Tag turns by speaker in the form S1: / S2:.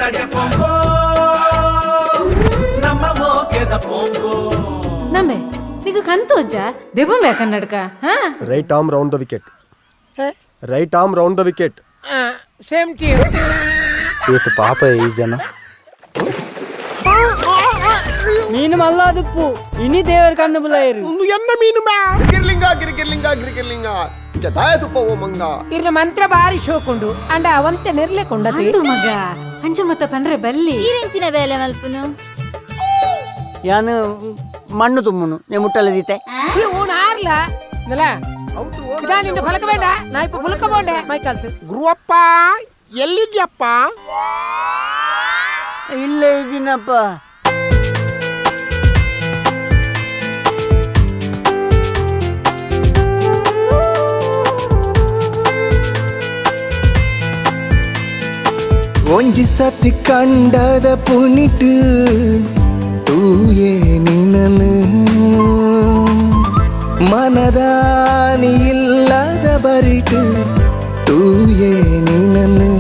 S1: ತಡೆ ಪೊಂಗೋ ನಮ್ಮ ಮೋಕೆದ ಪೊಂಗೋ.
S2: ನಮ್ಮೆ ನಿಗ ಕಂತೋಜ ದೆಬ್ಬಂಬೆ ಕನ್ನಡಕ ಹಾ.
S3: Right arm round the wicket, right arm round the wicket.
S4: Same to.
S5: ಇವತ್ತು ಪಾಪ ಈ ಜನ.
S6: ಮೀನು ಮಲ್ಲಾದುಪ್ಪು ಇನಿ ದೇವರ ಕಣ್ಣು ಬುಲಾಯರು.
S7: ಎನ್ನ ಮೀನು ಮ್ಯಾ.
S8: ಗಿರ್ಲಿಂಗ ಗಿರಿಗಿರ್ಲಿಂಗ ಗಿರಿಗಿರ್ಲಿಂಗ ದಾಯ ತುಪ್ಪ ಓ ಮಂಗ.
S4: ಇರ್ನ ಮಂತ್ರ ಬಾರಿ ಶೋಕುಂಡು ಅಂಡ ಅವಂತೆ ನೆರ್ಲೆ ಕೊಂಡತಿ.
S2: ಅಂದು ಮಗ ಅಂಚ ಮತ್ತ ಪನ್ರೆ ಬಲ್ಲಿ.
S9: ಈರೆಂಚಿನ ಬೇಲೆ ಮಲ್ಪುನು?
S6: ಯಾನು ಮಣ್ಣು ತುಮ್ಮನು ನೇ ಮುಟ್ಟಲ್ಲದಿತ್ತೆ.
S4: ಊಣ ಆರ್ಲ ನಲ ಇದಾ ನಿನ್ನ ಫಲಕ ಬೇಡ, ನಾ ಇಪ್ಪ ಪುಲ್ಕ ಬೋಂಡೆ ಮೈಕಲ್ತು.
S7: ಗುರುವಪ್ಪ, ಎಲ್ಲಿದ್ಯಪ್ಪ?
S6: ಇಲ್ಲೇ ಇದ್ದೀನಪ್ಪ.
S10: ಒಂಜಿ ಸರ್ತಿ ಕಂಡದ ಪುನಿಟ್ ತೂಯೆ ನಿನನು, ಮನದಾನಿ ಇಲ್ಲದ ಬರಿಟು ತೂಯೆ ನಿನನು.